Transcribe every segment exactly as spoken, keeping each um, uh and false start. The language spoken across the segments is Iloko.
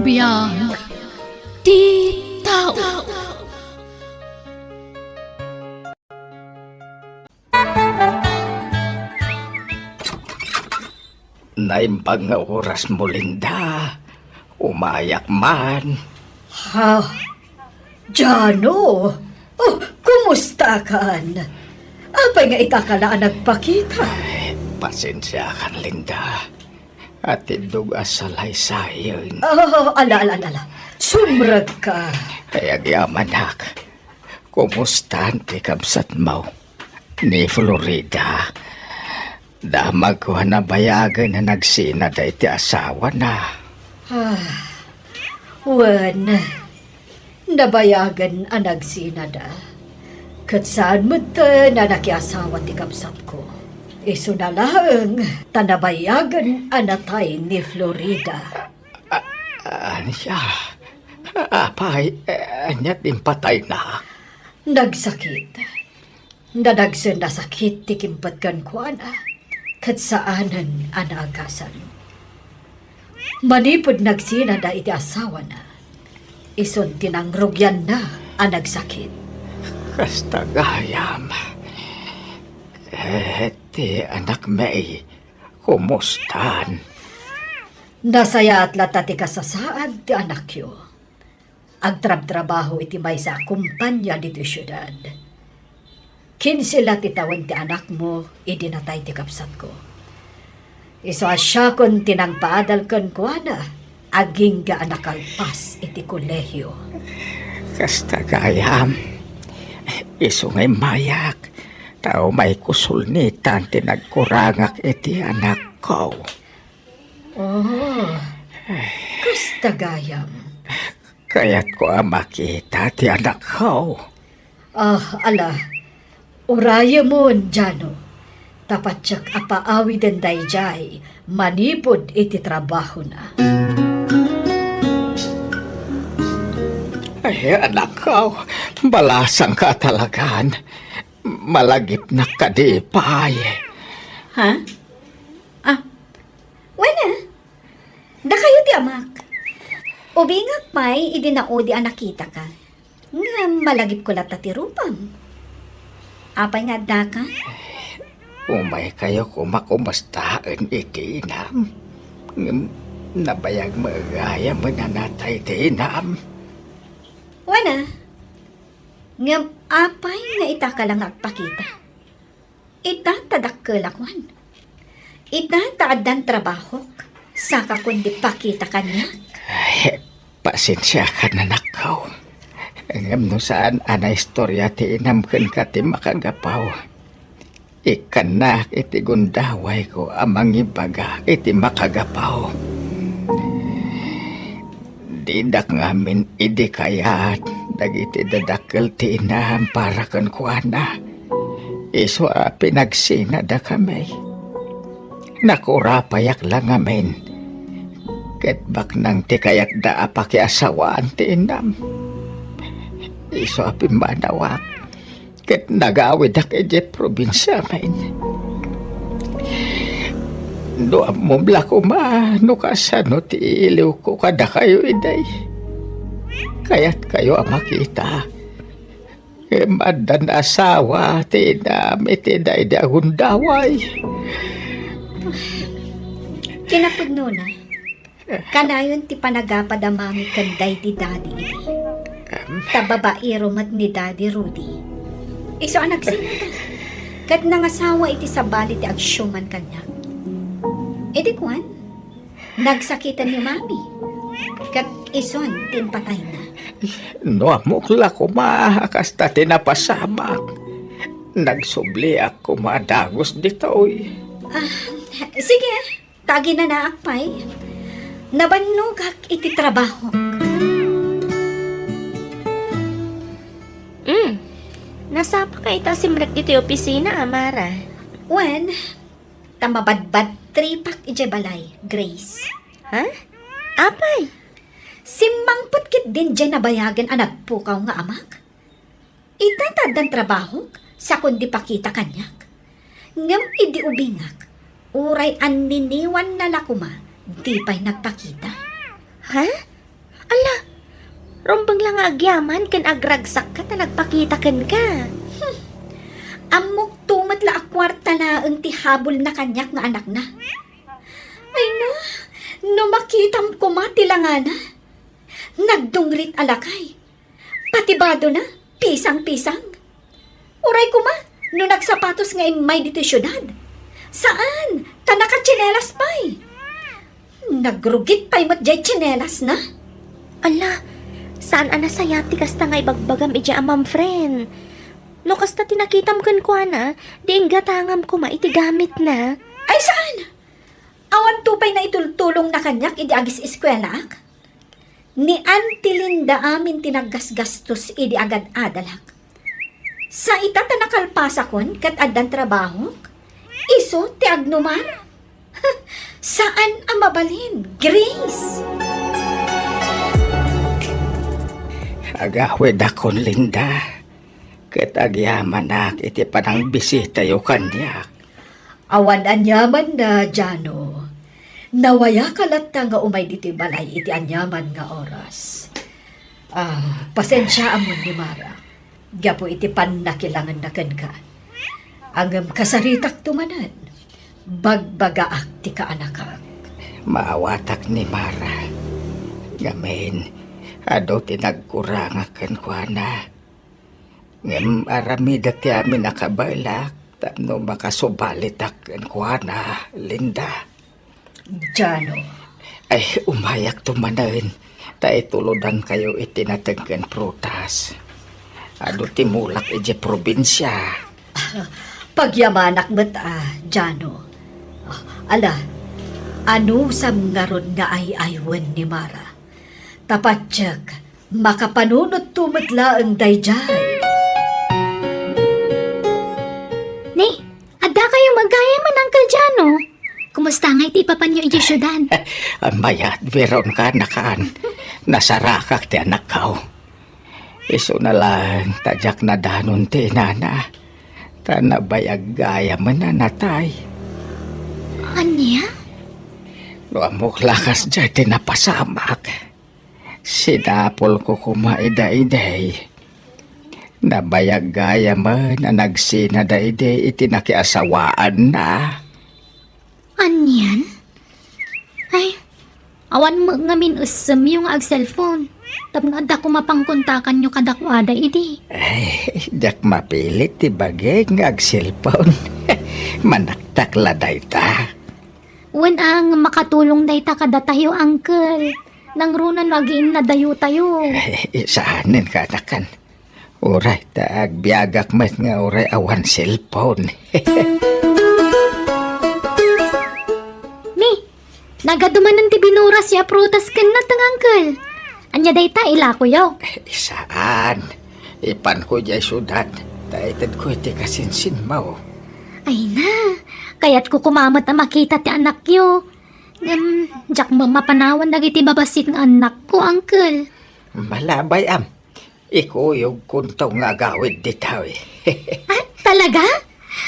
Biag ti tao. Naimbag nga orasmo, Linda. Umayak man. Ha? Jano? Oh, kumustakan? Apay nga itaka la a nagpakita? Pasensiakan, Linda. Atiddog a salaysayen. Oh, ala, ala, ala, ala. Sumrekka. Ay, agyamanak. Kumustan ti kabsatmo ni Florida? Damagko a nabayagen a nagsinada iti asawana. Ah, wen, nabayagen a nagsinada. Ket saan metten a nakiasawa ti kabsatko. Isuna laeng ta nabayagen a natay ni Florida. A-, ania? Apay, ania ti impatayna? Nagsakit. Nadagsen a sakit ti kimpet kenkuana, ket saanen a naagasan. Manipud nagsinada iti asawana, isun ti nangrugianna a nagsakit. Kasta gayam. Eh, ti anakmi, kumustan? Nasayaat latta ti kasasaad ti anakyo. Agtrabtrabaho iti maysa a kompania ditoy siudad. Kinse la ti tawen ti anakmo idi natay ti kabsatko. Isu a siakon ti nangpaadal kenkuana, agingga a nakalpas iti kolehio. Kasta gayam, isu nga immayak, ta umayko sulnitan ti nagkurangak iti anakko. Oh, kasta gayam. Kayatko a makita ti anakko. Ah, ala, urayemon, Jano. Ta patiek a paawiden daydiay manipud iti trabahona. Ay, anakko, balasangka talagan. Malagipnak kadi pay. Ha? Ah, wen a, dakayo ti amak. Ubingak pay idi naudi a nakitaka. Ngem malagipko latta ti rupam. Apay nga addaka? Umaykayo koma kumustaen iti inam. Ngem nabayag met gayam a natay ti inam. Wen a, ngem apay nga itaka la nga agpakita? Ita ta dakkelak, wen. Ita ta addan trabahok, saka kundi pakita kaniak. Ay, pasensiakan, anakko. Ngem no saan a naistorya ti inam kenka ti makagapu, ikkannak iti gundawayko a mangibaga iti makagapu. Didak ngamin idi kayat dagiti dadakkel ti inam para kenkuana. Isu a pinagsinadakami. Nakurapayak la ngamin. Ket baknang ti kayatda a pakiasawaan ti inam. Isu a pimmanawak. Ket nagawidak idiay probinsiamin. No ammom la koma no kasano ti iliwko kadakayo idi. Kayatkayo a makita. Ngem addan asawa ti inam iti daydi a gundaway. Kinapudnona, kanayon ti panagapad a mami ken daydi Daddy idi. Ta babaero met ni Daddy Rudy. Isu a nagsinada. Ket nangasawa iti sabali ti agsiuman kaniak. Idi kuan, nagsakiten ni Mami. Ket isun ti impatayna. No ammok la koma a kasta ti napasamak. Nagsubliak koma a dagus ditoy. Ah, sige. Ta aginanaak pay, nabannogak iti trabahok. Mm. Nasapaka ita a simrek ditoy opisina, Amara. Wen, ta mabadbadtripak idiay balay, Grace. Ha? Apay? Simmangpet ketdin diay nabayagen a nagpukaw nga amak. Ita ta addan trabahok, sakon di pakita kaniak. Ngem idi ubingak, uray anniniwanna la koma, di pay nagpakita. Ha? Ala, rumbeng la nga agyaman ken agragsakka ta nagpakita kenka. Hmm. Ammokto met la a kuarta laeng ti habol na kaniak nga anakna. Ay na, no makitam koma ti langana, nagdungrit a lakay. Pati badona, pisang-pisang. Uray koma, no nagsapatos nga immay ditoy siudad. Saan, ta nakatsinelas pay. Nagrugit pay met jay tsinelasna. Ala, saan a nasayaat ti kasta nga ibagbagam idiay a, ma'am friend. No kasta ti nakitam kenkuana, di inggatangam koma iti gamitna. Ay saan! Awan to pay naitultulongna kaniak idi agis-eskuelaak. Ni Auntie Linda amin ti naggasgastos idi agad-adalak. Sa ita ta nakalpasakon ket addan trabahok, isu ti agnumar. Saan a mabalin, Grace? Agawidakon, Linda, ket agyamanak iti panangbisitayo kaniak. Awan aniamanna, Jano. Nawayaka latta nga umay ditoy balay iti aniaman nga oras. Ah, pasensiaam ni Mara. Gapu iti pannakilangenna kenka. Ngem kasaritakto manen, bagbagaak ti kaanakak. Maawatak ni Mara. Ngamin, adu ti nagkurangak kenkuana. Ngem aramidek ti amin a kabaelak tapno makasubalitak kenkuana, Linda. Jano. Ay, umayakto manen, ta itulodankayo iti nateng ken prutas. Adu ti mulak idiay probinsia. Pagyamanak met a, Jano. Ah, ala, anusam ngarud nga ay-aywen ni Mara? Ta patiek, makapanunotto met laeng daydiay. Ni, addakayo met gayamen, Uncle Jano? Kumusta ngay ti ipapanyo idiay siudad? Mayat, biron ka, nakan. Nasarakak ti anakko. Isuna laeng ta diak nadanon ti inana. Ta nabayag gayamen a natay. Ania? No ammok la kasdiay ti napasamak. Sinapulko koma ida idi. Nabayag gayamen a nagsina daydi iti nakiasawaanna. Anian? Ay, awan met ngamin essemyo nga agselpon. Tapno adda koma pangkontakanyo kadakuada idi. Ay, diak mapilit ti bagik nga agselpon. Manaktak la dayta. Wen a, makatulong dayta kadatayo, Uncle. Nangruna no agiinnadayotayo. Eh, saanen ka, nakan. Uray, ta agbiagak met nga uray awan cellphone. Ni, nagadu manen ti binuras ya prutas ken nateng, Uncle. Ania dayta, ilakoyo? Eh, saan. Ipanko idiay siudad, ta itedko iti kasinsinmo. Ay na, kayatko koma met a makita ti anakyo. Ngem, diak met mapanawan dagiti babassit nga annakko, Uncle. Malabay, am. Ikuyogkonto nga agawid ditoy. Ah, talaga?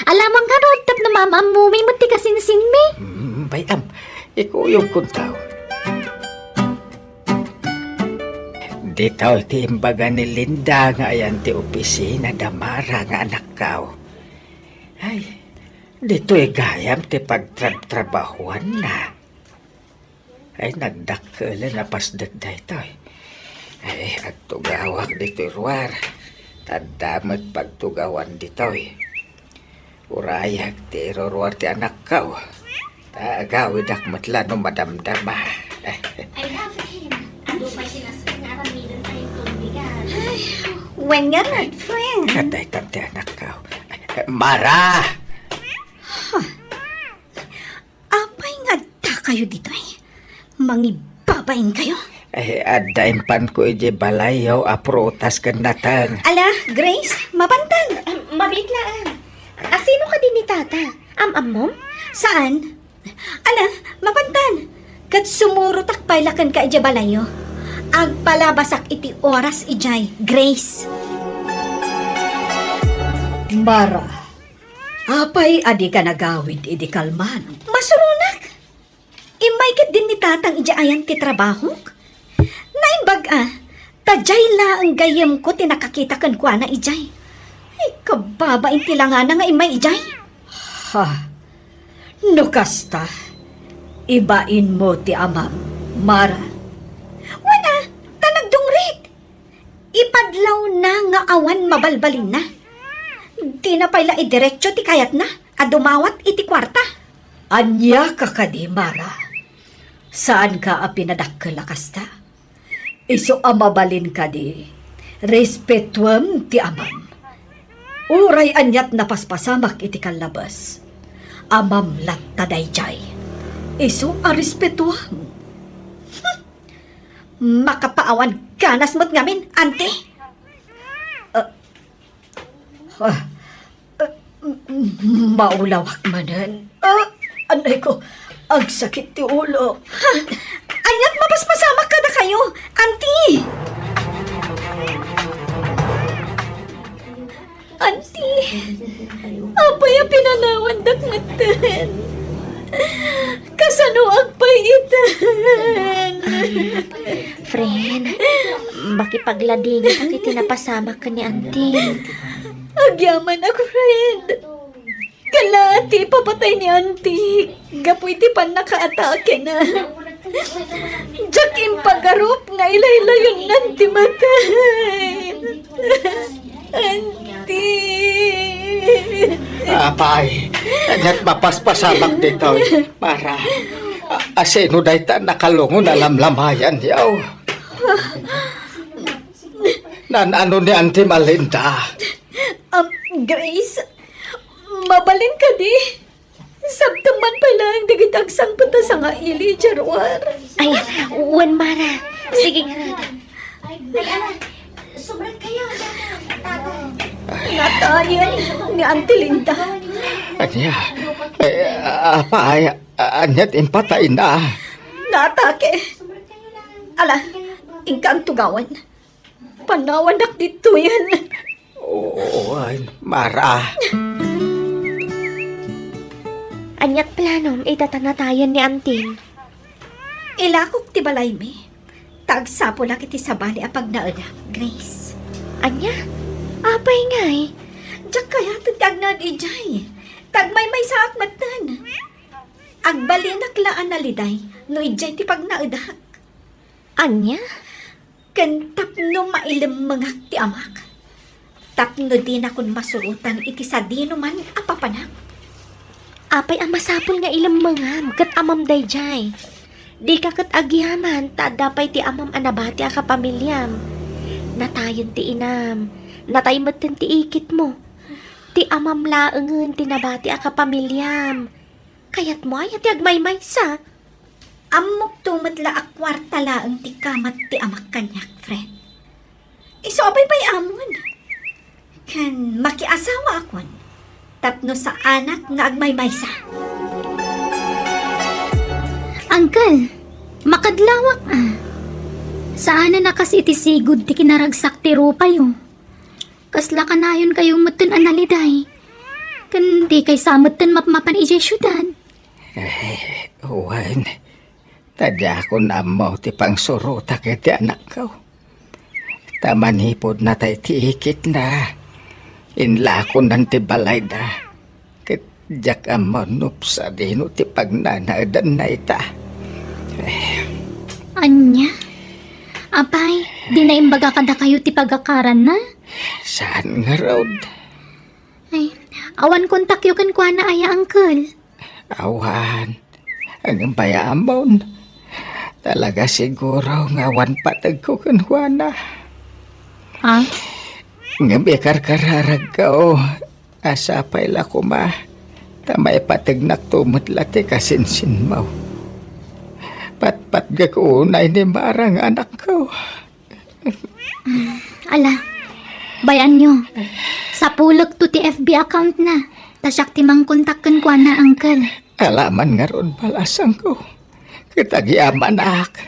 Alamang ngarud tapno maam-ammomi met ti kasinsinmi. Mm, bay-am, ikuyogkonto. Ditoy ti imbaga ni Linda nga ayan ti opisina da Mara nga anakko. Ay, ditoy gayam ti pagtrabtrabahuanna. Ay, nagdakkelen a pasdek daytoy. Ay, agtugawak ditoy ruar. Ta adda met pagtugawan ditoy. Urayak ti iruruar ti anakko. Ta agawidak met la no madamdama. Ay, Daphne, adu pay ti nasken nga aramiden tayo tulbigan. Ay, wen nga, my friend. Kadaytan ti anakko. Mara! Huh. Apay nga adda kayo ditoy? Mangibabain kayo? Eh, adda impanko idiay balayyo a prutas ken nateng. Ala, Grace, mapantan. Am, mabiit laeng. Asino kadi ni Tata? Am-ammom? Saan? Ala, mapantan. Ket sumurotak pay la kenka idiay balayyo. Agpalabasak iti oras idiay, Grace. Mara, apay a dika nagawid idi kalman? Masuronak. Immay ketdin ni Tatang idiay ayan ti trabahok. Naimbag Ah, ta diay laeng gayyemko ti nakakita kenkuana idiay. Ay, kababain ti langana nga immay idiay. Ha? No kasta, ibainmo ti amam, Mara. Wen a, ta nagdungrit. Ipadlawna nga awan mabalbalinna. Dina pay la idiretso ti kayatna a dumawat iti kuarta. Ania ka kadi, Mara? Saanka a pinadakkel a kasta? Isu a mabalin kadi, respetuem ti amam. Uray aniat napaspasamak iti kallabes, amam latta daydiay. Isu a respetuam. Hmm. Makapaawan ganas met ngamin, anti? Ah, ah, ah, m-, m-, maulawak manen. Ah, anay ko, agsakit ti ulo. Ha? Aniat mapaspasamak kadakayo, anti? Anti, apay a pinanawandak metten? Kasanoak pay itan? Friend, makipagladingit iti napasamak ken ni Anti. Agyamanak, friend. Kala ti ipapatay ni Anti gapu iti pannakaatakena. Diak impagarup nga ilaylayonnan ti matay. Anti. Apay, ket mapaspasamak ditoy. Mara, a-, asino dayta nakalungon a lamlamayan, yaw? Nan-ano ni Anti Malinda? Um, Grace, mabalin kadi? Sabtem man pay laeng dagiti agsangpet a sangaili idiay ruar. Ay, wen, Mara. Sige ngarud. Natayen ni Auntie Linda. Ania? Eh, apay, aniat impatayna? Naatake. Ala, inka ang tugawan. Panawandak ditoyen. Oo, ay, Mara. Aniat planom ita ta natayen ni Antin? Ilakok ti balaymi. Ta agsapulak iti sabali a pagnaedak, Grace. Ania? Apay ngay? Diak kayaten ti agnaed idiay. Ta agmaymaysaak metten. Agbalinak la a naliday no idiay ti pagnaedak. Ania? Ken tapno mailemmengak ti amak, tapno dinakon masurotan iti sadinoman a papanak. Apay a masapul nga ilemmengam ket amam daydiay? Dika ket agyaman ta adda pay ti amam a nabati a kapamiliam. Natayen ti inam, natay metten ti ikitmo. Ti amam laengen ti nabati a kapamiliam. Kayatmo aya ti agmaymaysa? Ammokto met la a kuarta laeng ti kamat ti amak kaniak, friend. Isu a baybay-amon. Ken makiasawaakon tapno saanak nga agmaymaysa. Uncle, makadlawak a. Saanen a kas iti sigud ti kinaragsak ti rupayo. Kasla kanayonkayo metten a naliday. Ken dikay sa metten mapmapan idiay siudad. Eh, wen, ta diakon ammo ti pangsurotak iti anakko. Ta manipud natay ti ikitna, inlakonan ti balayda. Ket diak ammo no sadino ti pagnanaedanna ita. Eh. Ania? Apay, dina imbaga kadakayo ti pagakaranna? Saan ngarud? Ay, awan kontakyo kenkuana aya, uncle? Awan. Ngem bay-amon. Talaga siguro nga awan pategko kenkuana. Ha? Ngem ikarkararagko, a sapay la koma, ta maipategnakto met la ti kasinsinmo. Patpatgek unay ni Mara nga anakko. Ala, bay-anyo. Sapulekto ti F B account na. Ta siak ti mangkontak kenkuana, uncle. Ala man ngarud balasangko. Ket agyamanak.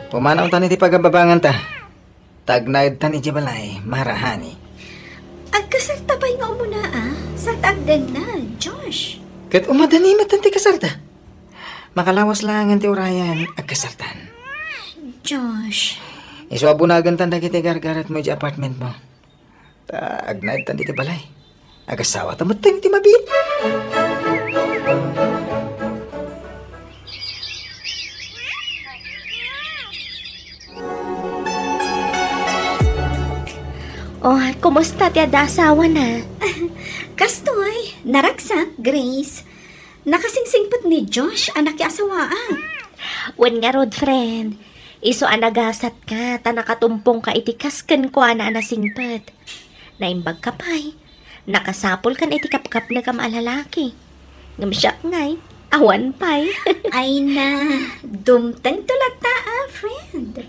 Pumanawtan iti pagababanganta. Tagnaedtan iti balay, Mara, honey. Agkasarta pay nga umuna, a? Sa ta agdennag, Josh. Ket umadani met ti kasarta. Makalawas laengen ti urayan, agkasartan. Josh. Isu a bunagentan dagiti gargaretmo iti apartmentmo. Ta agnaedtan diti balay. Agasawata met ti mabiit. Oh, kumusta ti adda asawana? Kastoy, naragsak, Grace. Nakasingsingpet ni Josh a nakiasawaak. Wen ngarud, friend, isu a nagasatka ta nakatumpongka iti kas kenkuana a nasingpet. Naimbagka pay, nakasapulkan iti kapkapnekam a lalaki. Ngem siak ngay, awan pay. Ay na, dumtengto latta a, friend.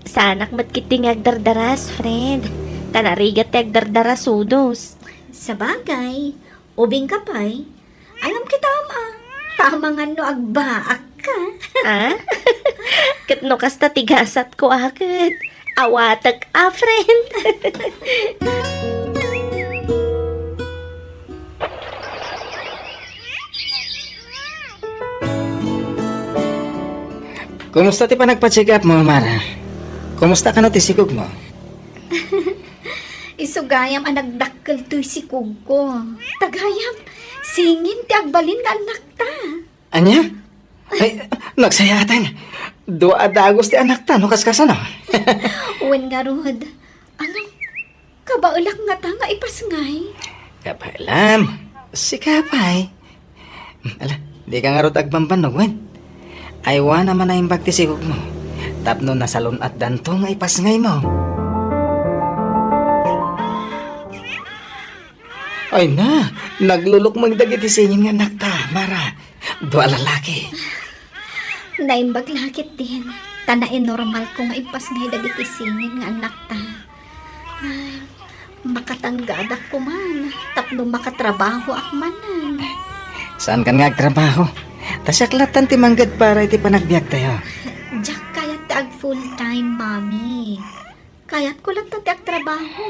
Saanak met ketdi nga agdardaras, friend. Ta narigat ti agdardarasudos. Sabagay, ubingka pay. Alam kitam a, ta amangan no agbaakka. Ah? Ket no kasta ti gasatko a ket, awatek a, friend. Kumusta ti panagpa-check up mo, Mara? Kumusta kano ti sikogmo? Isu gayam a nagdakkel toy sikogko. Ta gayam, singin ti agbalin nga annakta. Ania? Ay, nagsayaaten. Dua a dagus ti annakta, no kaskasano? Wen ngarud, ano, kabaelak ngata nga ipasngay? Kabaelam, sika pay. Ala, dika ngarud agbambannog, wen? Aywana man a imbag ti sikogmo tapno nasalun-atdanto nga ipasngaymo. Ay na, naglulukmeng dagiti singin nga annakta, Mara. Dua a lalaki. Naimbag la ketdin, ta nainormalko nga impasngay dagiti singin nga annakta. Ay, makatanggadak koman tapno makatrabahoak manen. Saankan nga agtrabaho? Ta siak lattan ti manggad para iti panagbiagtayo. Diak kayat ti ag full time, Mami. Kayatko latta ti agtrabaho.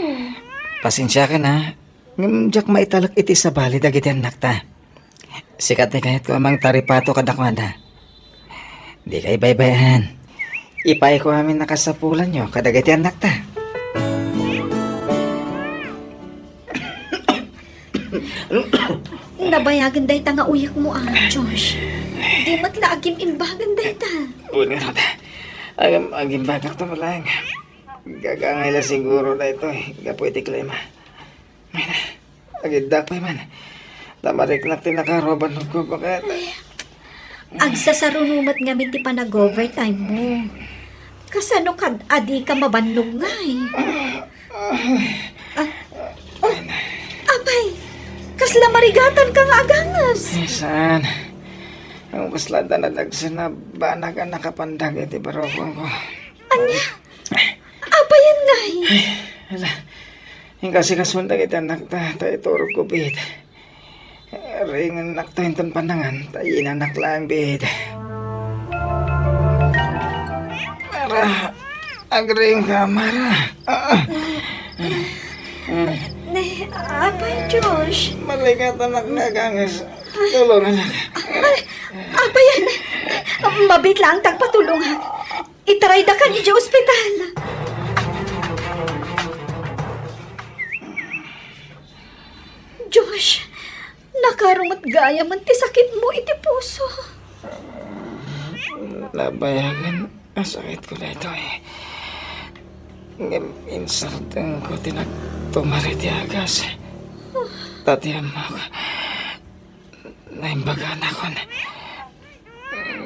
Pasensiakan a, ngem diak maitalek iti sabali dagiti annakta. Sika ti kayatko a mangtaripato kadakuada. Dika ibaybay-an. Ipayko amin a kasapulanyo kadagiti annakta. Nabayagen dayta nga uyekmo a, Josh. Di met la agim-imbagen dayta. Wen ngarud, agim-, agimbagakto met laeng. Gagangay la siguro daytoy gapu iti klima. Ay na, agiddak pay man. Ta mariknak ti nakaruaban ko baket. Agsasaruno met ngamin ti panag-overtime mo. Kasano kad a dika mabannog ngay? Ah, oh, apay, kasla marigatanka nga aganges? Eh, saan? Ang kasla da nadagsen a banag a nakapandag iti barokongko. Ania? Apayen ngay? Ay, ala. Inkasikason dagiti annakta, ta iturogko biit. Ringennakto inton pannangan, ta inanak laeng biit. Mara, agriingka, Mara. Ah. Ne, apay, Josh? Marikatanak nga aganges. Tulonganak. Ay, apayen? Mabiit laeng ti agpatulongak. Itaraydakan idiay ospital. Josh, nakaro met gayamen ti sakitmo iti puso. Nabayagen a sakitko daytoy. Ngem insardengko ti nagtumar iti agas. Ta ti ammok, naimbaganakon.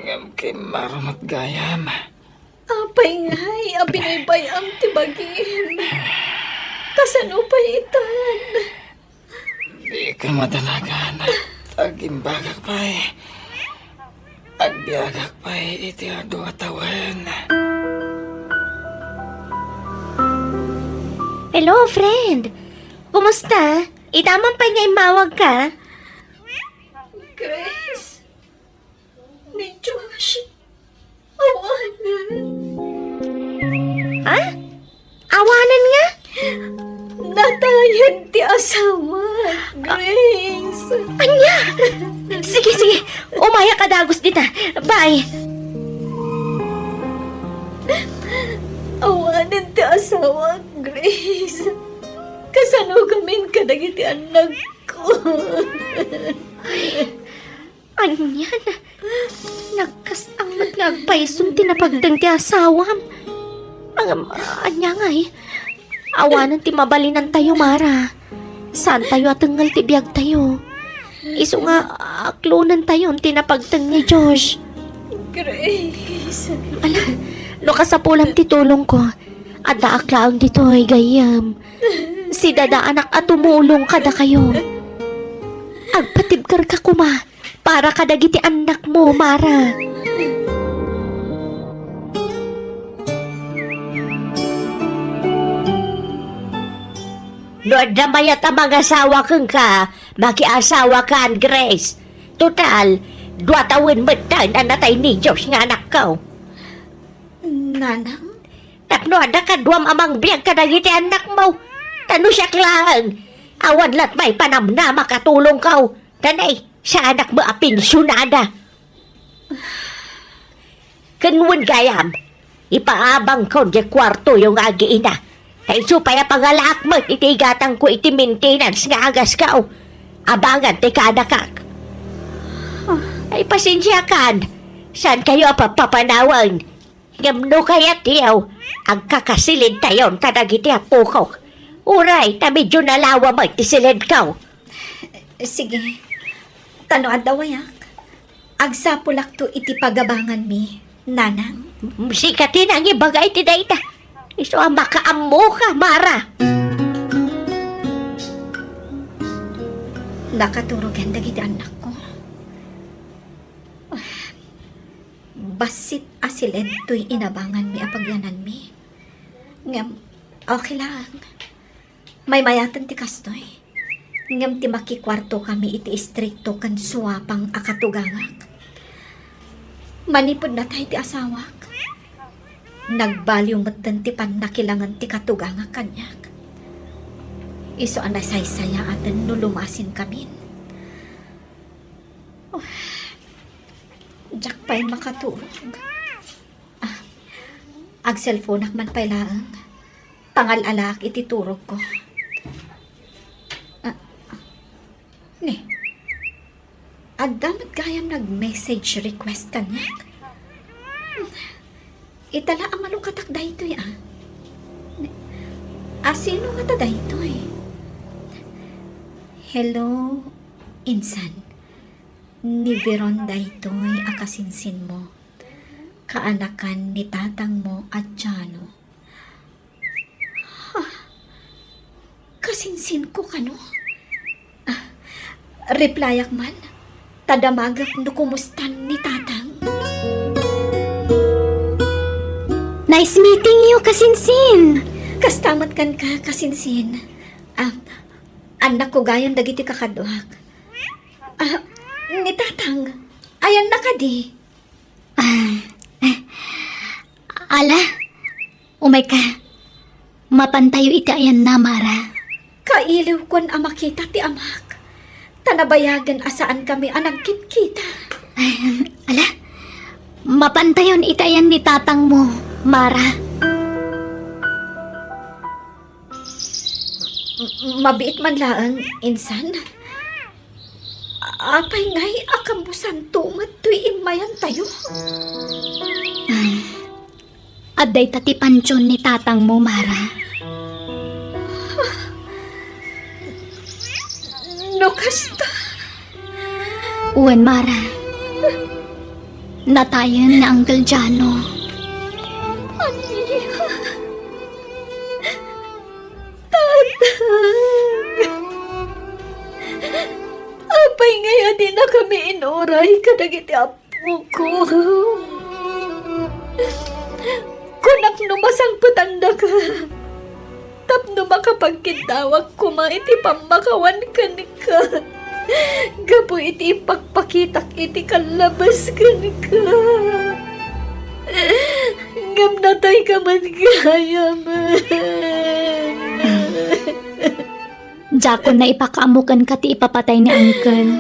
Ngem kimmaro met gayam. Apay ngay a binaybay-am ti bagim? Kasano pay itan? Dika madanagan. Agimbagak pay. Agbiagak pay iti adu a tawen. Hello, friend. Kumusta? Ita man pay nga immawagka? Grace, ni Josh, awanen. Ha? Awanen nga? Natayen ti asawa, Grace. Ania? Sige, sige. Umayak a dagus dita. Bye. Awanen ti asawak, Grace. Kasano gamin kadagiti annakko? Anian? Nagkasang met nga agpayson ti napagteng ti asawam. Ang, ania ngay? Awanen ti mabalinantayo, Mara. Saantayo a tengngel ti biagtayo. Isu nga, aklonentayon ti napagteng ni Josh. Grace. Ala, no kasapulam ti tulongko, addaak laeng ditoy, gayyem. Sidadaanak a tumulong kadakayo. Agpatibkerka koma para kadagiti annakmo, Mara. No adda mayat a mangasawa kenka, makiasawakan, Grace. Total, dua tawen metten a natay ni Josh nga anakko. Nanang? Tapno adda kaduam a mangbiag kadagiti annakmo. Ta no siak laeng, awan latmay panamnama katulongko. Tanay, saanak mo a pensionada. Ken wen gayam, ipaabangko diay kuartoyo nga agiina. Ta isu pay a pangalaak met iti igatangko iti maintenance nga agasko. Abangan ti kaanakak. Ay, pasensiakan. Saankayo a papapanawen. Ngem no kayatyo, agkakasilidtayon kadagiti apokok. Uray, ta medyo nalawa met ti silidko. Sige. Ta no adda wayak, agsapulakto iti pagabanganmi, Nanang. Sika ti nangibaga iti dayta. Isu a makaammoka, Mara. Nakaturogen dagiti annakko. Bassit a silid toy inabanganmi a pagyananmi. Ngem, okay lang. Maymayaten ti kastoy. Ngem ti makikuartokami iti istrikto ken suapang a katugangak. Manipud natay ti asawak, nagbaliw metten ti pannakilangen ti katugangak kaniak. Isu a nasaysayaaten no lumasinkamin. Oh, diak pay makaturog. Ah, agselponak man pay laeng. Pangal-alaak iti turogko. Ah, ni, adda met gayam nag-message request kaniak. Ita la a malukatak daytoy, ah. Ni, a sino ngata daytoy? Hello, insan. Ni Veron daytoy a kasinsinmo. Kaanakan ni tatangmo a Jano. Ha? Kasinsinko kano? Ah, replyak man. Ta damagek no kumustan ni tatang. Nice meeting you, kasinsin! Kasta met kenka, kasinsin. Ah, annakko gayam dagiti kakaduak. Ah, ni tatang, ayanna kadi? Ah, eh, ala, umayka. Mapantayo iti ayanna, Mara. Kailiwkon a makita ti amak. Ta nabayagen a saankami a nagkitkita. Ay, ala, mapantayon iti ayan ni tatangmo, Mara. M-, mabiit man laeng, insan. Apay ngay a kammusanto met toy immayantayo? Ay, adda ita ti pantion ni tatangmo, Mara. No kasta? Wen, Mara. Natayen ni Uncle Jano. Ania? Tatang! Apay ngay a dinakami inuray kadagiti apoko? Kunak no masangpetandaka tapno makapagkiddawak koma iti pammakawan kenka. Gapu iti ipakpakitak iti kallabas kenka. Ngem natayka met gayam. Diakon naipakaammo kenka ti ipapatay ni Uncle.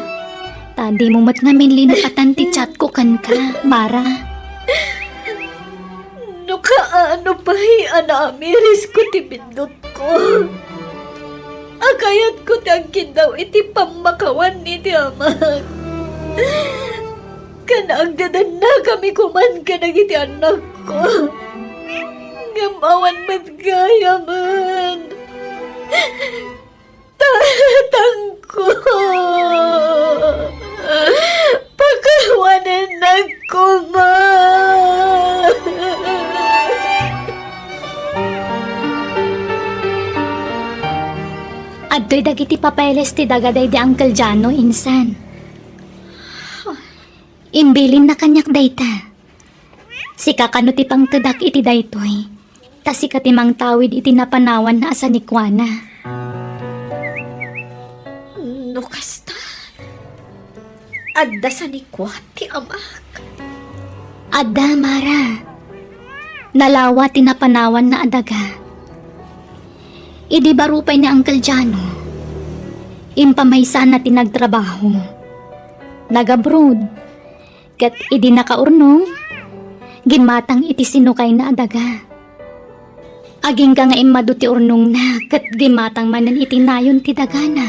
Ta dimo met ngamin linapatan ti chatko kenka, Mara. No ka Nupay a naamirisko ti biddutko, a kayatko ti agkiddaw iti pammakawan iti amak. Ken agdadannakami koman kadagiti annakko. Ngem awan met gayamen. Tatangko, pakawanennak koma. Adtoy dagiti papeles ti daga daydi Uncle Jano, insan. Imbilinna kaniak dayta. Sika kano ti pangtedak iti daytoy, ta sika ti mangtawid iti napanawanna a sanikuana. No kasta, adda sanikua ti amak? Adda, Mara. Nalawa ti napanawanna a daga. Idi baro pay ni Uncle Jano, impamaysana ti nagtrabaho. Nag-abroad. Ket idi nakaurnong, gimmatang iti sinukayna a daga. Agingga nga immadu ti urnongna ket gimmatang manen iti nayon ti dagana.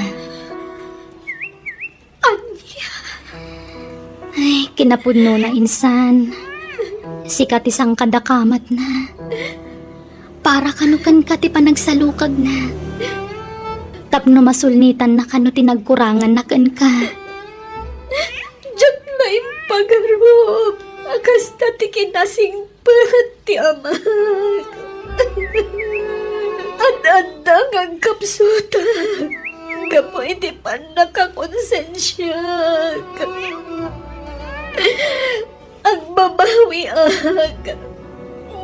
Ania? Ay, kinapudnona, insan. Sika ti sangkadakamatna. Para kano kenka ti panagsalukagna. Tapno masulnitanna kano ti nagkuranganna kenka. Diak naimpagarup a kasta ti kinasingpet ti amak. Ad-adda nga agkapsutak gapu iti pannakakonsensiak. Agbabawiak,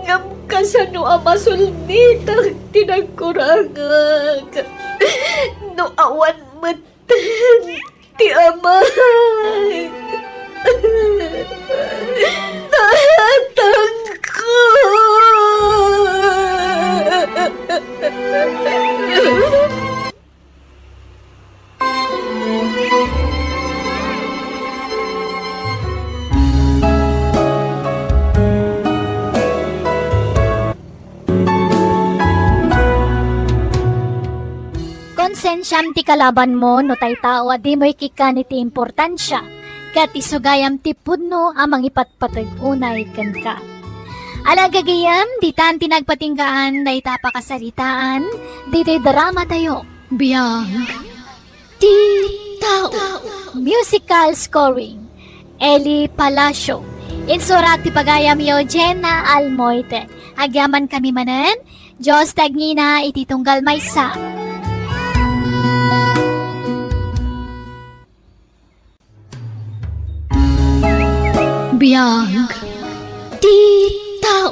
ngem kasano a masulnitak ti nagkurangak no awan met ti amak? Tatangko! Konsensiam ti kalabanmo no tattao a dimo ikkan iti importansia, ket isugayam ti pudno a mangipatpateg unay kenka. Ala gagayem, ditan ti nagpatinggaan dayta a pakasaritaan ditoy dramatayo. Biag ti tao. Musical scoring, Eli Palacio. Insurat ti pagayamyo, Jenna Almoite. Agyamankami manen, Dios ti agngina iti tunggal maysa. Biag ti tao.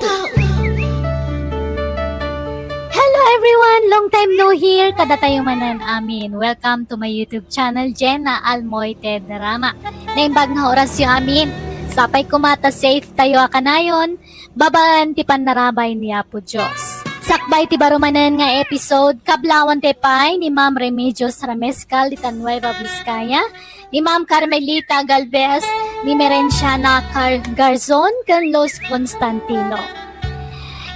Hello everyone! Long time no hear kadatayo manen amin. Welcome to my YouTube channel, Jenna Almoite Drama. Naimbag nga orasyo amin. Sapay koma ta safe tayo a kanayon babaen ti pannarabay ni Apo Dios. Sakbay ti baro manen nga episode, kablaawan tayo pay ni Ma'am Remedios Ramescal dita Nueva Vizcaya, ni Ma'am Carmelita Galvez, ni Merenciana Car-, Garzon, ken Luz Constantino.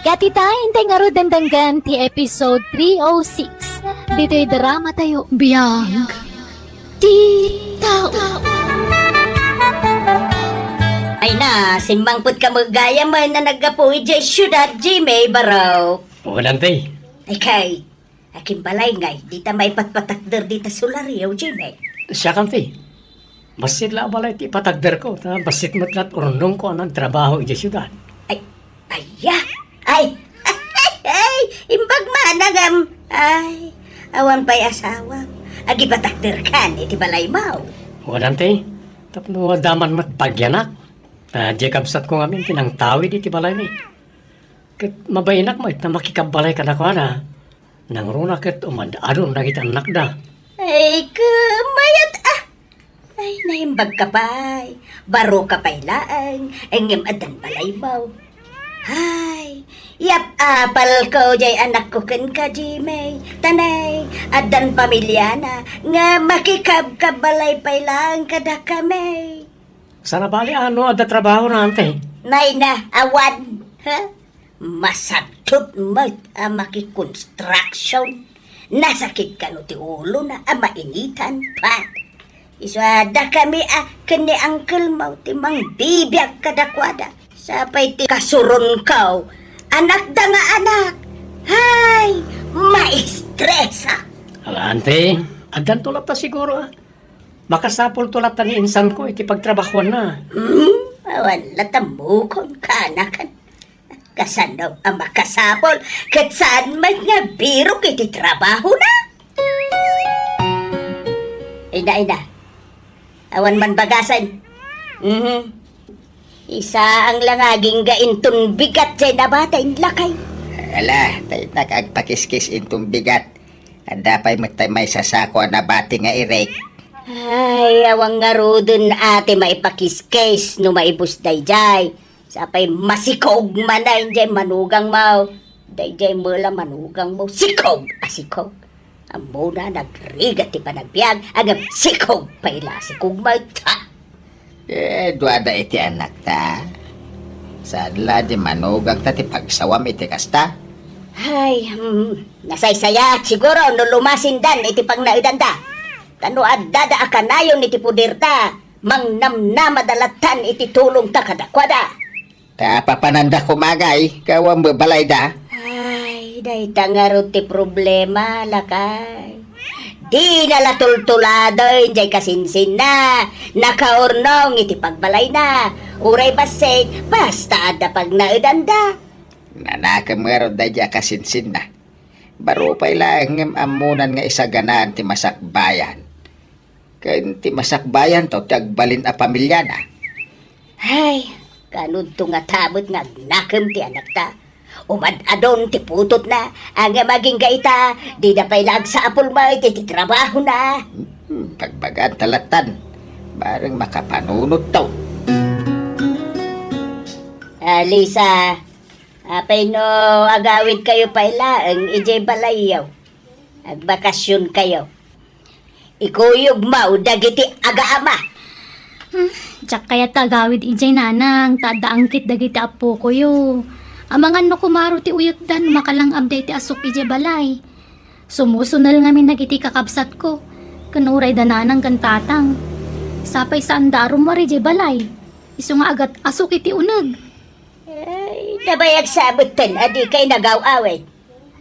Ket ita, intay ngarud dengdenggen ti episode three oh six ditoy dramatayo. Biag ti tao. Ay na, simmangpet ka met gayamen a naggapu idiay siudad, Jimmy, baro. Wen, Auntie. Ay, kay, akin balay ngay, dita maipatpatakder dita solaryo, Jimmy. Siak, Auntie. Bassit la a balay ti ipatagderko, ta bassit met la ti urnongko a nagtrabaho idiay siudad. Ay, aya? Ay, ay, imbag man, agam. Ay, awan pay asawam. Agipatagderkan iti balaymo. Wen, Auntie, tapno adda man met bagianak. Ta diay kabsatko ngamin ti nangtawid iti balaymi. Ket mabainak met ta makikabbalay kadakuada. Nangruna ket umad-adun dagiti annakda. Ay, ket mayat a! Ay, naimbagka pay. Baroka pay laeng, ngem addan balaymo. Ay, yap-apalko diay anakko kenka, Jimmy. Tanay, addan pamiliana nga makikabkabbalay pay laeng kadakami. Sana bali, ano, adda trabahona, Auntie? Nay na, awan. Ha? Masabtot met a makikonstruction. Nasakit kano ti ulona a mainitan, pa. Isu a dakami a ken ni Uncle Mau ti mangbibiag kadakuada. Sapay ti kasuronko, anakda nga anak. Hay, maestresak. Ala, ante, addanto latta siguro, a. Makasapulto latta ni insanko iti pagtrabahuanna. Hmm, awan latta mukon, kaanakan. Kasano a makasapul ket saan met nga birok iti trabahona? Ina, ina. Awan man bagasen. Mhm. Isaang la nga agingga inton bigat jay nabati, inlakay. Ala, ta innak agpakiskis inton bigat. Adda pay met tay maysa sako a nabati nga irek. Ay, awan ngaruden a ti maipakiskis no maibus dayjay. Sapay masikog manen jay manugangmo. Dayjay met la manugangmo, sikog a sikog. Ammona, nagrigat ti panagbiag, ngem sikog pay la, sikog met, ha? Eh, duada iti anakta. Saan la di manugangta ti pagsawam iti kasta? Ay, hmm, nasaysayat siguro no lumasindan iti pagnaedanda. Ta no addada a kanayon iti puderda, mangnamnamada lattan iti tulongta kadakuada. Ta papananda koma, agay, gapu ta balayda. Ay, dayta ngarud ti problema, lakay. Dina la tultuladen jay kasinsinna, nakaurnong iti pagbalayna. Uray bassit, basta adda pagnaedanda. Nanakem ngarud daydiay a kasinsinna. Baro pay laeng ngem ammonan nga isaganaan ti masakbayan. Ken ti masakbayanto ti agbalin a pamiliana. Ay, kanudto ngata met nga agnakem ti anakta. Umad-adon ti putotna, ngem agingga ita, dida pay la agsapul met iti trabahona. Hmm, pagbagaanta lattan, bareng makapanunotto. Ah, Lisa, apay no agawidkayo pay laeng idiay balayyo? Agbakasionkayo. Ikuyogmo dagiti agaama. Hmm, diak kayat ta agawid idiay, nanang, ta adda angkit dagiti appokoyo. Amangan no kumaro ti uyotda no makalang-abda iti asuk idiay balay. Sumusunel ngamin dagiti kakabsatko, ken uray da nanang ken tatang. Sapay saanda a rummuar idiay balay. Isu nga agat-asuk iti uneg. Ay, nabayag sa metten a dikay nagaw-awid.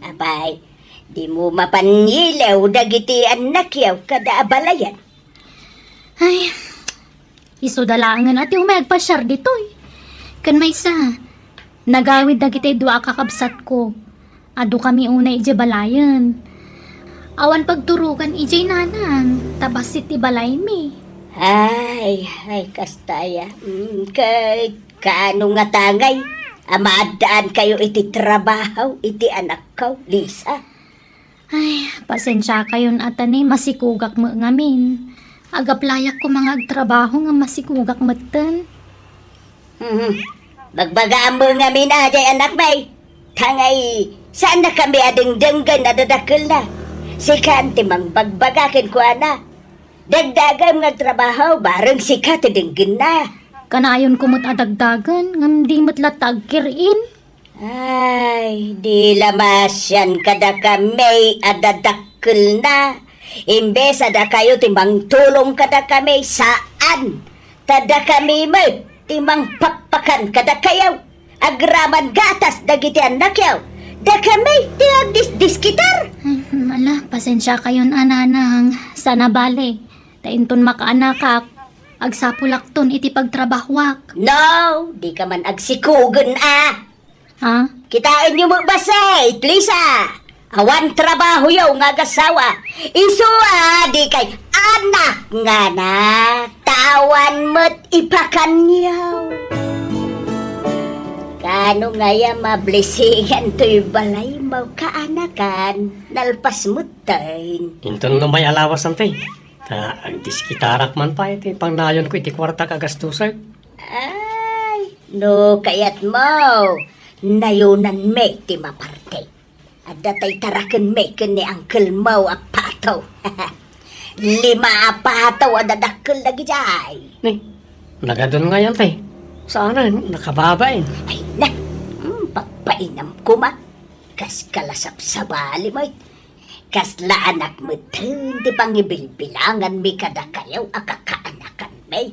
Apay, dimo mapan ilew dagiti annakyo kada a balayen? Ay, isuda laengen a ti umay agpasiar ditoy. Ken maysa, nagawid dagiti dua a kakabsatko. Adukami unay idiay balayen. Awan pagturogan idiay, nanang, ta bassit ti balaymi. Ay, ay, kasta aya. Mm, ket kaano ngata ngay a maaddaankayo iti trabaho iti anakko, Lisa? Ay, pasensiakayon a ta ni, masikogak met ngamin. Agaplayak koma nga agtrabaho nga masikogak metten. Mhm. Bagbagaam met ngamin a diay anakmi. Ta ngay, saannakami a dengdenggen a dadakkelna. Sikaan ti mangbagbaga kenkuana. Dagdagem nga agtrabaho, bareng sika ti denggenna. Kanayonko met a dagdagen, ngem di met latta agkir-in. Ay, di la maasian kadakami a dadakkelna. Imbes a dakayo ti mangtulong kadakami, saan. Ta dakami met ti mangpakpakan kadakayo. Agraman gatas dagiti annakyo. Dakami ti agdisdiskitar. Hmm, ala, pasensiakayon a, nanang. Saan a bale. Ta inton makaanakak, agsapulakton iti pagtrabahuak. No, dika man agsikogen a. Ha? Kitaenyo met bassit, Lisa. Awan trabahoyo nga agasawa. Isu a dikay anak nga anak. Ta awan met ipakanyo. Kaano ngay a mablisingan toy balaymo, kaanakan? Nalpas metten. Inton no may alawas, ante. Ta agdiskitarak man pay ti pangnayonko iti kuartak a gastusek. Ay, no kayatmo, nayonanmi ti maparte. Adda tay tarakenmi ken ni Uncle Mo a pato. Lima a pato a dadakkel dagidiay. Ni, nagadun ngay, ante. Saanen, nakababain. Ay, na, hmm, pag- Painam koma, kas kalasapsabali met. Kasla anak met ti pangibilbilanganmi kadakayo a kakaanakanmi.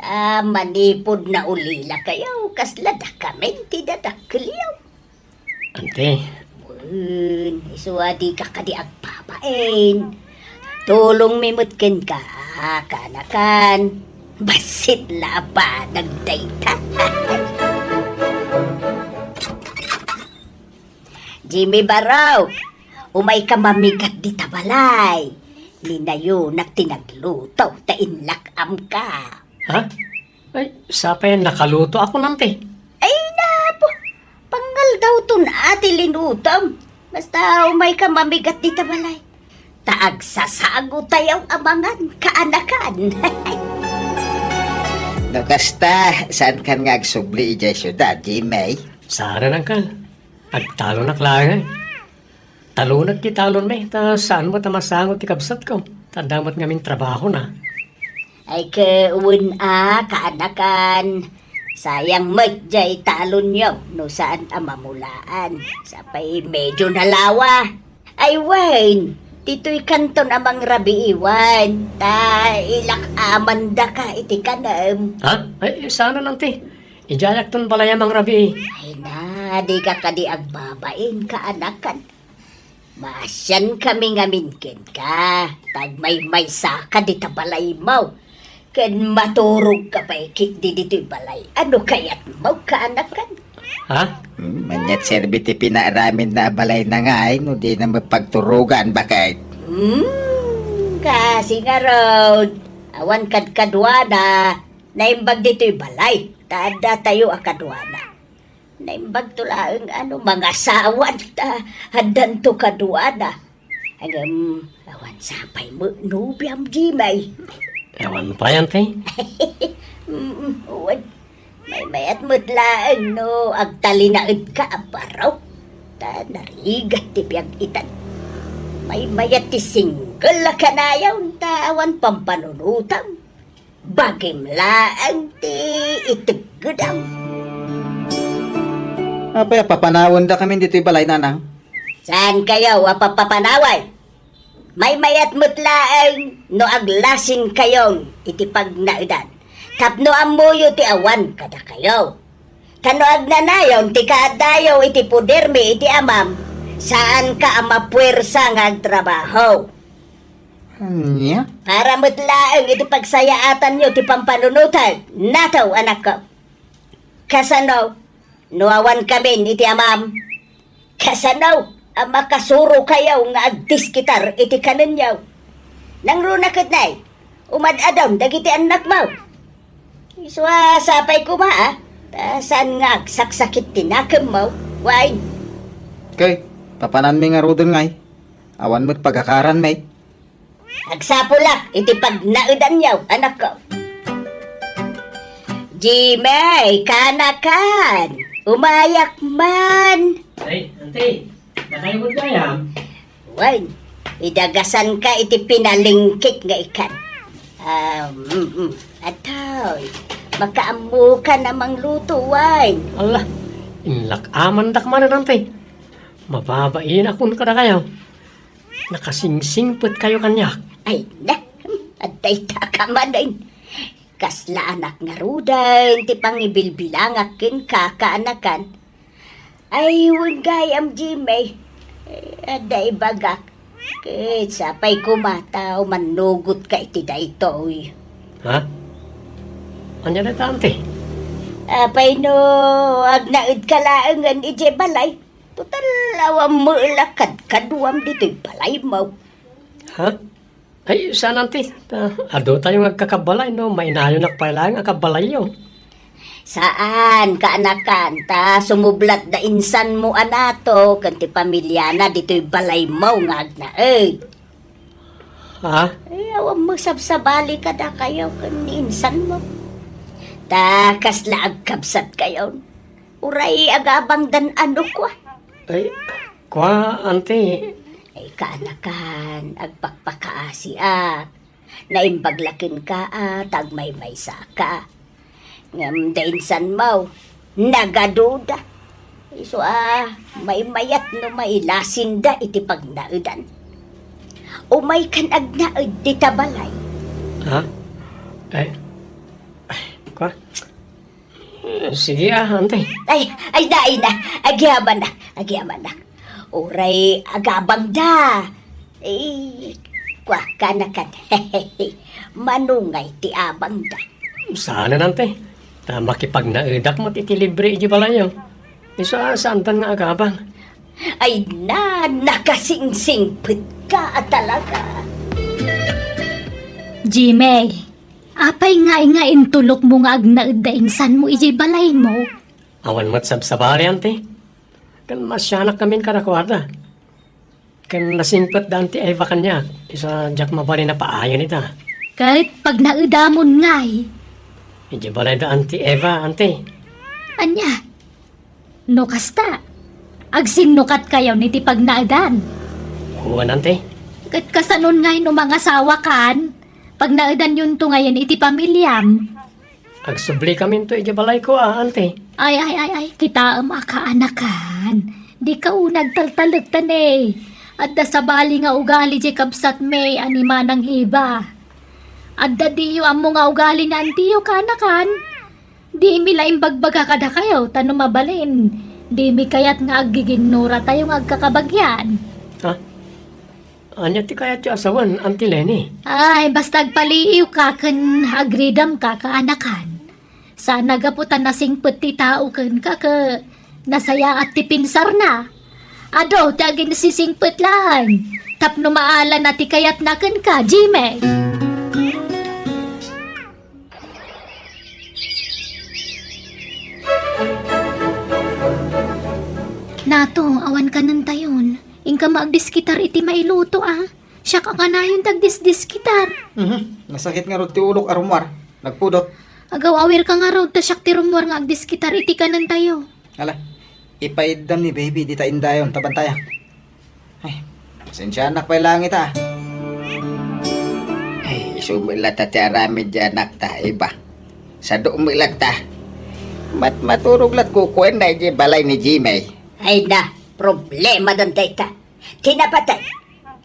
Ta manipud naulilakayo, kasla dakamin ti dadakkelyo. Ante. Wen, isu a dika kadi agbabain. Tulongmi met kenka, kaanakan. Bassit la a banag dayta. Jimmy Barok, umayka mamigat dita balay. Ni Nayonak ti nagluto, ta inlak-amka. Ha? Ay, sapay nakaluto ako, Ante. Ay, napo. Pangal daw ton ati linutom. Basta umayka mamigat dita balay. Ta agsasago tayo a mangan, kaanakan. No kasta, saan kan nga agsubli idiay siudad, Jimmy? Saan, Angkal. Agtalonak laeng, eh. Talonak ti talonmi, ta saan met a masango ti kabsatko. Ta adda met ngamin trabahona. Ay, wen a, kaanakan. Sayang met jay talonyo no saan a mamulaan. Sapay medyo nalawa. Ay, wen, ditoy kanton a mangrabii, wen. Ta ilak-amandaka iti kanem. Ha? Ay, saan, Ante. Idiayakton balay a mangrabii. Ay na, dika kadi agbabain, kaanakan. Maasiankami ngamin kenka, ta agmaymaysaka dita balaymo. Ken maturogka pay ketdi ditoy balay. Ano kayatmo, kaanakan? Ha? Hmm, ania ti serbi ti pinaaraminna a balayna ngay no dina met pagturogan, baket? Hmm, kasi ngarud, awan kadkaduana, naimbag ditoy balay, ta addatayo a kaduana. Naimbagto laeng a no mangasawan ta addanto kaduana. Ngem, awan sapay met nobiam, Jimmy. Awan pay, Ante. Mm, wen. Maymayat met laeng no agtalinaedka a baro. Ta narigat ti biag itan. Maymayat ti single a kanayon ta awan pampanunotam. Bagim laeng ti iteggedam. Apay a papanawendakamin ditoy balay, nanang? Saankayo a papapanawen? Maymayat met laeng no aglasinkayon iti pagnaedan tapno ammoyo ti awan kadakayo. Ta no agnanayon ti kaaddayo iti podermi iti amam, saanka a mapuersa nga agtrabaho. Ania? Para met laeng iti pagsayaatanyo ti pampanunotek, nataw, anakko. Kasano no awankamin iti amam? Kasano a makasurokayo nga agdiskitar iti kanenyo? Nangruna ket nay, umad-adon dagiti annakmo. Isu a sapay koma, a, ta saan nga agsaksakit ti nakemmo, wen. Ket, papananmi ngaruden ngay, awan met pagakaranmi. Agsapulak iti pagnaedanyo, anakko. Jimmy, kaanakan, umayak man. Ay, Ante, nakaibod gayam? Wen, idagasanka iti pinalingkik nga ikan. Ah, mm, mm. Atoy, makaammokan a mangluto, wen. Ala, inlak-amandak manen, Ante. Mababainakon kadakayo. Nakasingsingpetkayo kaniak. Ay, na, adda itaka manen. Kasla anak ngaruden ti pangibilbilangak kenka, kaanakan. Ay, wen gayam, Jimmy. Eh, adda ibagak. Ket sapay koma ta umannugotka iti daytoy. Ha? Ania dayta, Ante? Apay no agnaedka laengen idiay balay? Total, awan met la kadkaduam ditoy balaymo. Ha? Ay, saan, Ante. Ta, adu tayo nga agkakabalay, no? Mainayonak pay laeng a kabalayyo. Saan, kaanakan, ta sumublat da insanmo a nato ken ti pamiliana ditoy balaymo nga agnaed. Ha? Ay, awan mo sabsabali kadakayo ken ni insanmo. Ta kasla agkabsatkayon. Uray agabangdan a no kua. Ay, kua, Ante. Ay, kaanakan, agpakpakaasiak. Naimbag la kenka a ta agmaymaysaka. Ngem da insanmo, nagaduda. Isu a, maymayat no mailasinda iti pagnaedan. Umaykan agnaed dita balay. Ha? Ay, ay, kwa? Sige, ah, ante. Ay, ay, dai na. Agyamanak, agyamanak. Uray agabangda. Eh, kwa, kanakan. Manungay ti abangda. Saan, ante? Ta makipagnaedak met iti libre iti balayo. Isu a, saandan nga agabang. Ay na, nakasingsingpet ka a talaga. Jimmy, apay ngay nga intulokmo nga agnaedda insanmo idiay balaymo? Awan met sabsabali, ante. Ken masianakkamin kadakuada. Ken nasingpetda Auntie Eva kaniak, isu a diak mabalin a paayen ita. Ket pagnaedamon ngay? Idiay balayda Auntie Eva, ante. Ania? No kasta, agsinnukatkayon iti pagnaedan? Wen, ante. Ket kasanon ngay no mangasawakan? Pagnaedanyonto ngayen iti pamiliam. Agsubli kaminto idiay balayko a, ante. Ay, ay, ay, ay, kitaem a kaanakan. Dika unay agtaltalekta ne. Adda sabali nga ugali diay kabsatmi a ni Manang Eva. Adda diyo ammo nga ugali ni antiyo, kaanakan. Dimi la imbagbaga kadakayo, ta no mabalin, dimi kayat nga aggiginnuratayo nga agkakabagian. Ha? Ania ti kayatyo a sawen, Auntie Leni? Ay, basta agpaliiwka ken agridamka, kaanakan. Saan a gapu ta nasingpet ti tao kenka ket nasayaat ti pinsarna. Adu ti aginsisingpet laeng tapno maalana ti kayatna kenka, Jimmy. Nato, awan kanentayon. Inka agdiskitar iti mailuto, a. Siak a kanayon ti agdisdiskitar. Mhm. Nasakit ngarud ti ulok a rummuar. Nagpudot. Agaw-awirka ngarud ta siak ti rummuar nga agdiskitar iti kanentayo. Ala, ipaiddam ni baby dita indayon ta bantayak. Ay, pasensianak pay laeng ita. Ay, isu met latta ti aramid ti anakta, Eva. Sadu met latta. Mat-, maturog lat kukuenna idiay balay ni Jimmy. Ay na, problemadan dayta. Ti napatay,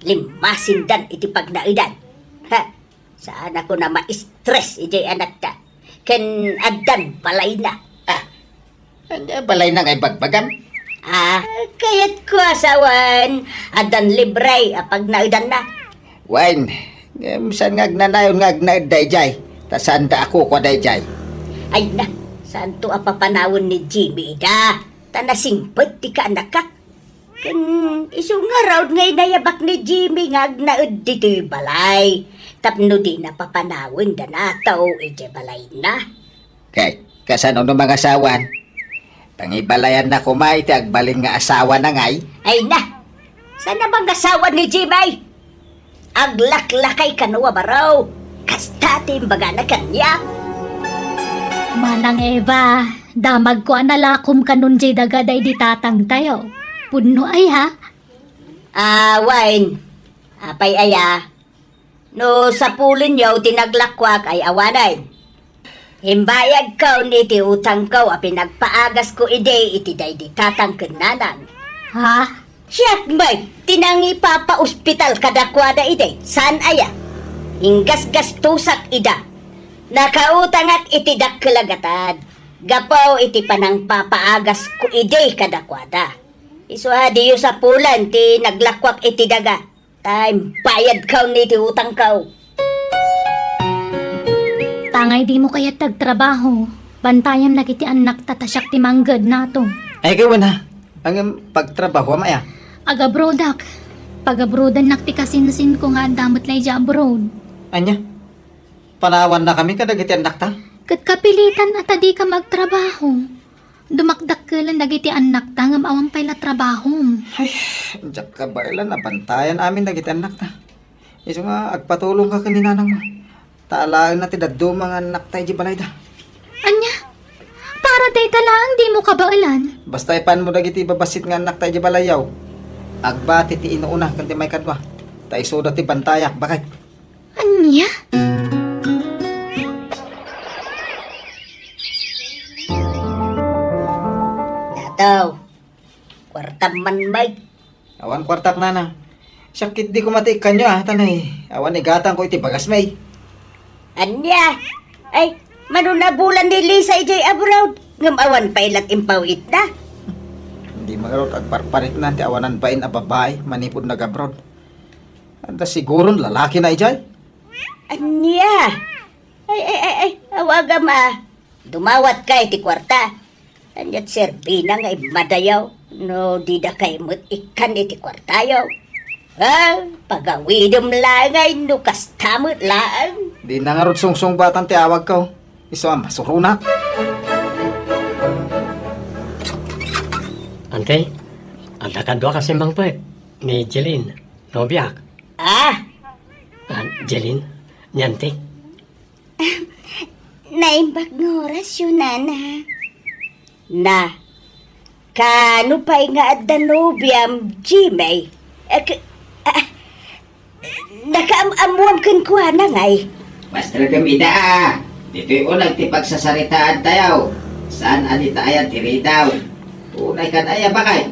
limmasindan iti pagnaedan. Ha? Saanakon a ma-stress idiay anakta. Ken addan balayna. Ah, ania balayna nga ibagbagam? Ah, kayatko a sawen, addan libre a pagnaedanna. Wen, ngem saan nga agnanayon nga agnaed daydiay, ta saanda a kukua daydiay. Ay na, saanto a papanawen ni Jimmy ida, ta nasingpet ti kaanakak. Ken isu ngarud nga inayabak ni Jimmy nga agnaed ditoy balay tapno dina papanawen da Nato idiay balayna. Ket kasano no mangasawan? Pangibalayanna koma iti agbalin nga asawana ngay? Ay na! Saan a mangasawa ni Jimmy? Aglaklakay kano a baro. Kasta ti imbagana kaniak. Manang Eva, damagko a nalakom kanon diay daga daydi tatangtayo. Pudno aya? Ah, wen. Apay aya? No sapulenyo ti naglakuak ay awanen. Imbayadko ni ti utangko a pinagpaagasko idi iti daydi tatang ken nanang. Ha? Siak met ti nangipapaospitala kadakuada idi, saan aya? Inggasgastosak ida. Nakautangak iti dakkel a gatad gapu iti panangpapaagasko idi kadakuada. Isu a diyo sapulen ti naglakuak iti daga. Ta imbayadko ni ti utangko. Tangay dimo kayat ti agtrabaho, bantayam dagiti annakta ta siak ti mangged, Nato. Ay, ket wen, ha? Ngem pagtrabahoam aya? Agabroadak. Pagabroadannak ti kasinsinko nga adda met la idiay abroad. Ania? Panawannakami kadagiti annakta? Ket kapilitan a ta dika agtrabaho. Dumakdakkelan dagiti annakta ngem awan pay la trabahom. Ay, diak kabaelan a bantayan amin dagiti annakta. Isu nga agpatulongka ken ni nanangmo. Ta alaenna ti dadduma nga annakta idiay balayda. Ania? Para dayta laeng dimo kabaelan? Basta ipanmo dagiti babassit nga annakta idiay balayyo. Agbati ti inuuna ken ti maikadua. Ta isuda ti bantayak, baket. Ania? Nato, Kuartam man, Mike. Awan kuartak, nanang. Siak ketdi koma ti ikkanyo, a, tanay. Awan igatangko iti bagasmi. Ania? Ay, mano nabulan ni Lisa idiay abroad? Ngem awan pay la't impawitna. Dimo ngarud agparparitna ti awanan bain a babai manipud nag-abroad. Adda siguron lalakina idiay. Ania? Ay, ay, ay, ay, awagam a. Dumawatka iti kuarta. Ania't serbina nga immadayo no didakay met ikkan iti kuartayo? A, pagawidem laeng no kasta met laeng. Dina ngarud sungsungbatan ti awagko. Isu a masuronak. Ante, adda kadua ka simmangpet ni Jeline, nobiak. A! A, Jeline, ni Ante. Naimbag nga orasyo, nana. Na, kaano pay nga adda nobiam, Jimmy? Ak-, a, nakaam-ammoam kenkuana ngay. Mastregem ida, a. Ditoy uneg ti pagsasaritaantayo. Saan a dita aya ti ridaw. Unay kan aya, bakay?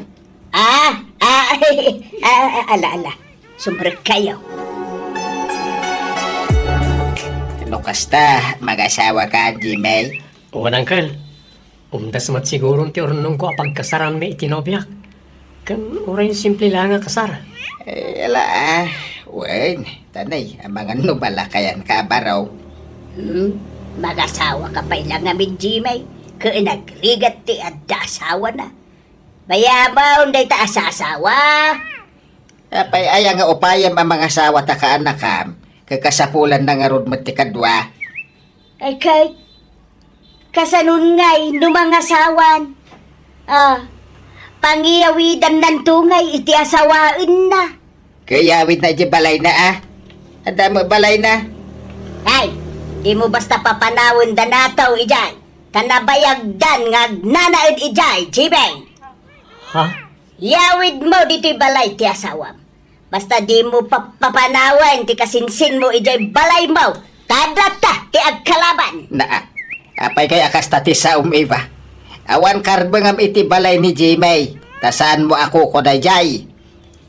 A, a, a, a, ala, ala. Sumrekkayo. No kasta, mag-asawaka, Jimmy? Wen, uncle. Umdas met siguron ti urnongko a pagkasaranmi iti nobiak. Ken uray simple laeng a kasar. E, ala, a. Wen, tanay, amangan no malakayanka a baro. Hmm? Magasawaka pay la ngamin, Jimmy. Ken agrigat ti adda asawana. Bayamon dayta a sasawa. Apay aya nga upayem a mangasawa ta kaanakam, ket kasapulanna ngarud met ti kadua? Ay, ket, kasanon ngay no mangasawan? A, pangiyawidannanto ngay iti asawaenna. Ket iyawidna idiay balayna, a? Adda met balayna. Ay, dimo basta papanawen da nataw idiay. Ta nabayagdan nga agnanaed idiay, Jimmy. Ha? Iyawidmo ditoy balay ti asawam. Basta dimo pap-, papanawen ti kasinsinmo idiay balaymo. Ta adda latta ti agkalaban. Naa, apay kay a kasta ti saom, Eva? Awan karbengam iti balay ni Jimmy, ta saanmo a kukuana idiay.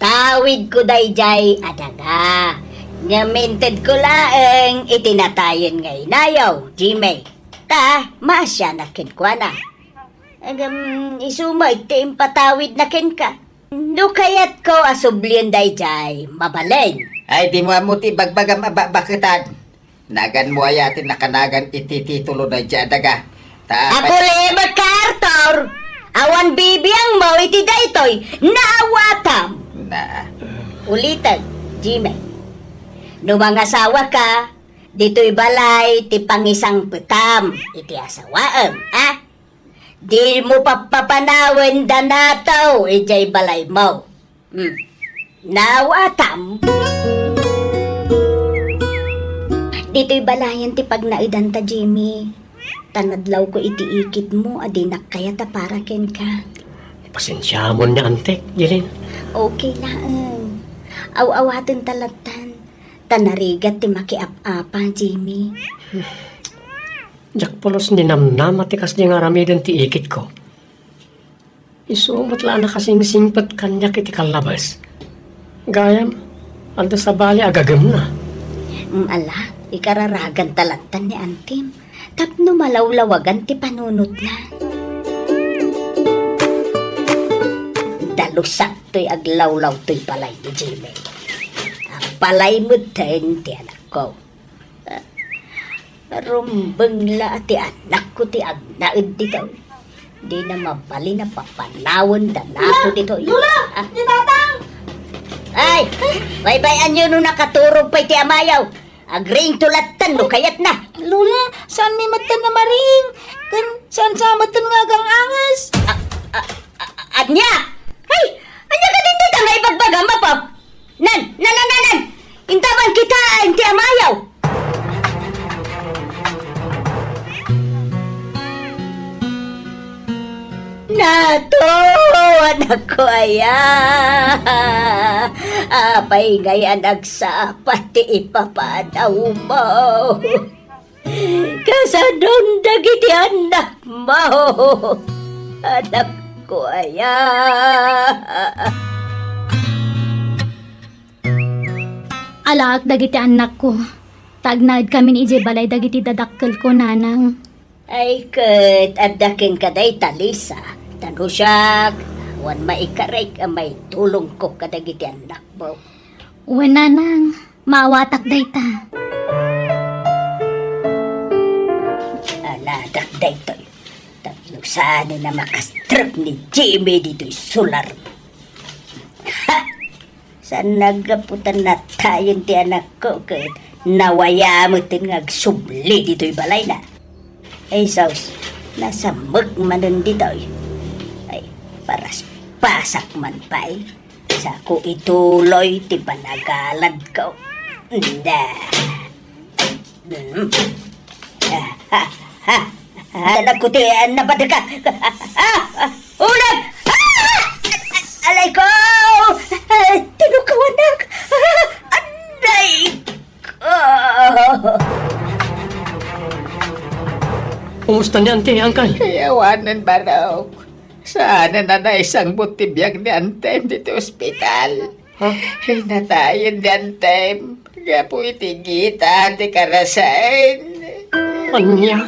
Tawidko daydiay a daga. Ngem intedko laeng iti natayen nga inayo, Jimmy. Ta, maasianak kenkuana. Ngem isu met ti impatawidna kenka. No kayatko a sublien daydiay, mabalin. Ay, dimo ammo ti ibagbagam a bakbaketan. Naganmo aya ti nakanagan iti titulo daydiay a daga? Ta apay— Agulibekka, Arthur! Awan bibiangmo iti daytoy, naawatam! Na. Ulitek, Jimmy. No mangasawaka, ditoy balay ti pangisangpetam iti asawaem, a? Dimo pappapanawen da nataw idiay balaymo. Hmm. Naawatam. Ditoy balayen ti pagnaedanta, Jimmy. Ta nadlawko iti ikitmo a dinak kayat a para kenka. Pasensiamon ni Antek, Jeline. Okay laeng. Aw-awatenta lattan. Ta narigat ti makiap-apa, Jimmy. Diak pulos ninamnama ti kasdi nga aramiden ti ikitko. Isu met la a nakasingsingpet kaniak iti kallabes. Gayam, adda sabali a gagemna. Mm, ala, ikararaganta lattan ni Antim tapno malawlawagan ti panunotna. Dalusak toy aglawlaw toy balay ni Jimmy. Balay metten ti anakko. Rumbeng la ti anakko ti agnaed ditoy. Dina mabalin a papanawen da nataw ditoy. Lola! Ah. Ni Tatang! Ay! Baybay-anyo no nakaturog pay ti amayo. Agriingto lattan no kayatna. Lola, saanmi metten a mariing. Ken saan sa metten nga agang-anges. Ah, ah, ah, ania? Ay! Ania kadin dayta nga ibagbagam, Apo? Nan, nan, nan, nan, nan! Intaban kita, inti amayo! Nato, anakko aya! Apay ngay a nagsapa ti ipapanawmo? Kasanon dagiti annakmo, anak. ko aya. Alaak dagiti annakko. Ta agnaedkamin idiay balay dagiti dadakkelko, nanang. Ay, ket adda kenka dayta, Lisa. Ta no siak, awan maikarek a maitulongko kadagiti annakmo. Wen, nanang, maawatak dayta. Aladak daytoy. Tapno saan a makastrek ni Jimmy ditoy solar. Ha! Saan naggapu ta natayen ti anakko ket nawaya metten nga agsubli ditoy balayna. Ay, sus, nasamek manen ditoy. Ay, paraspasak man pay. Sako ituloy ti panagaladko. Nda. Hmm. Ah, ah, ah, ah, anak ko ti, ah, napadaka. Ah, ah, ulag! Ah! Alay ko! Ah, tinukawanak! Ah, aray ko! Kumusta ni Auntie, Uncle? Ay, awanen, Barok. Saan a naisangbat ti biag ni Antem ditoy ospital. Ha? Ay, natayen ni Antem. Gapu iti gita ti karasaen. Ania?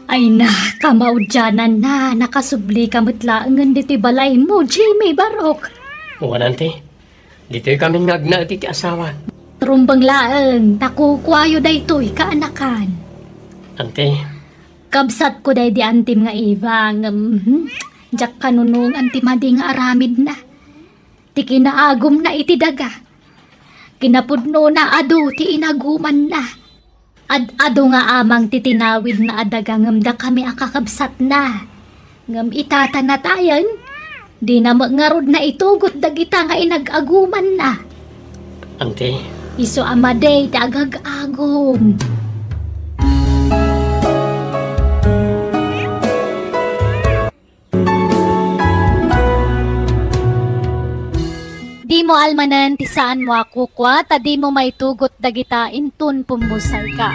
Ay na, kamaudiananna, nakasubli ka met laengen ditoy balaymo, Jimmy, Barok. Wen, Auntie. Ditoy kami nga agnaed iti asawa. Rumbeng laeng, ta kukuayo daytoy kaanakan. Auntie. Kabsatko daydi Antem nga Eva, ngem, hmm, diak kanunongan ti madi nga aramidna. Ti kinaagumna iti daga. Kinapudnona adu ti inagumanna. Ad-adu nga amang ti tinawidna a daga ngem dakami a kakabsatna. Ngem ita ta natayen, dina met ngarud naitugot dagita nga inag-agumanna. Auntie. Isu a madi ti agag-agum. Dimo almanen ti saanmo a kukua, ta dimo maitugot dagita inton pummusayka.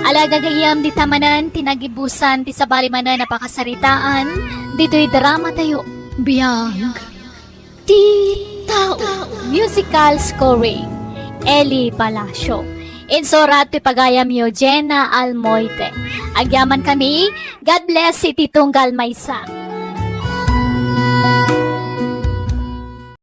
Ala, gagayyem, dita manen ti nagibusan ti sabali manen a pakasaritaan ditoy dramatayo. Biag ti tao. Musical scoring, Eli Palacio. Insurat ti pagayamyo, Jenna Almoite. Agyaman kami, God bless iti tunggal maysa.